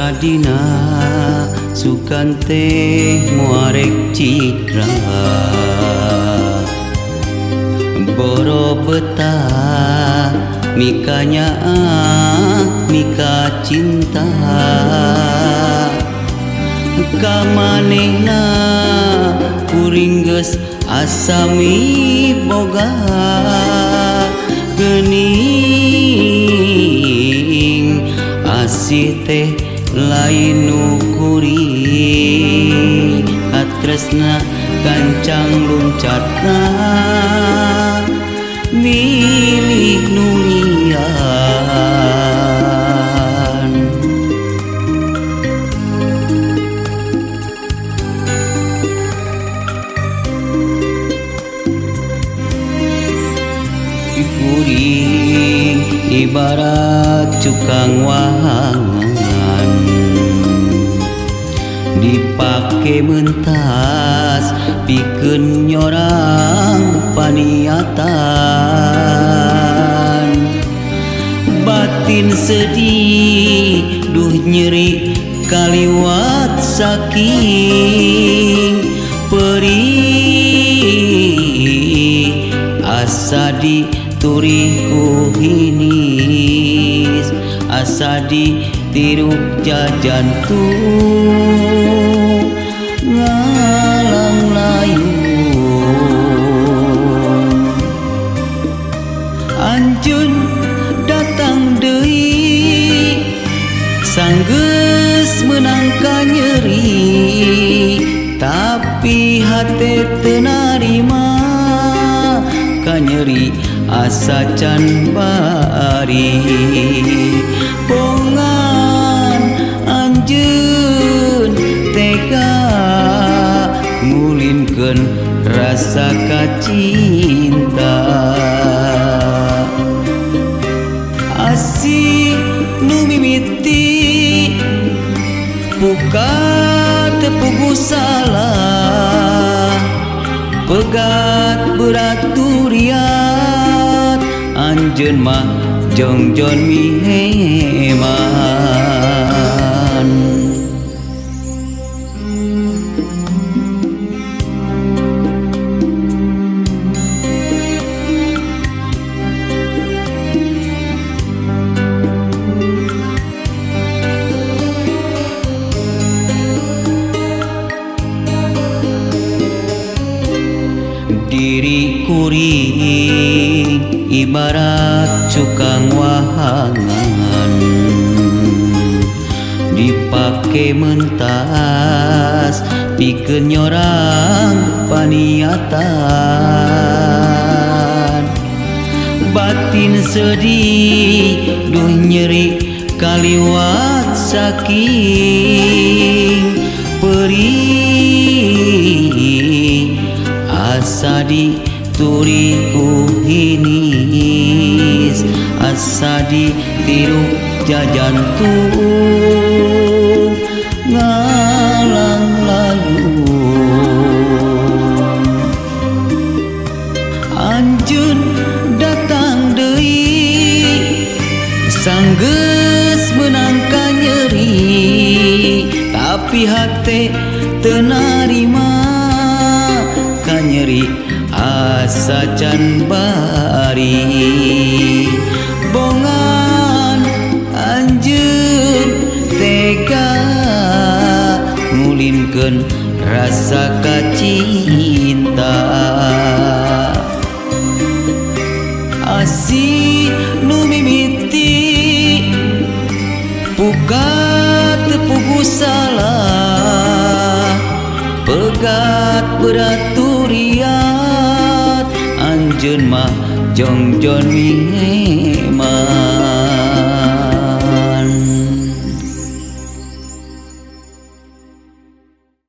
Sadina sugan teh muarek citra boro betah mikanya mika cinta kamanehna kuring geus asa miboga geuning asih teh lain nu kuring katresna gancang luncatna milik nu lian. Kuring ibarat cukang wahangan dipake mentas pikeun nyorang paniatan batin sedih duh nyeri kaliwat saking perih asa diturih ku hinis asa ditiruk jajantung ngalang layung. Anjeun datang deui sanggeus meunang ka nyeri tapi hate teu narima ka nyeri asa can bari. Bongan anjeun tega ngulinkeun rasa kacinta asih nu mimiti buka teu puguh salah pegat berat duriat anjeun mah jongjon miheman. Diri kuring ibarat cukang wahangan dipake mentas pikeun nyorang paniatan batin sedih duh nyeri kaliwat saking perih asa dituri ku hinis asa ditiruk jajantung ngalang layung. Anjeun datang deui sanggeus meunang ka nyeri tapi hate teu narima ka nyeri asa can bari. Bongan anjeun tega ngulinkeun rasa kacinta asih nu mimiti buka teu puguh salah pegat berat turiat anjeun mah jongjon miheman.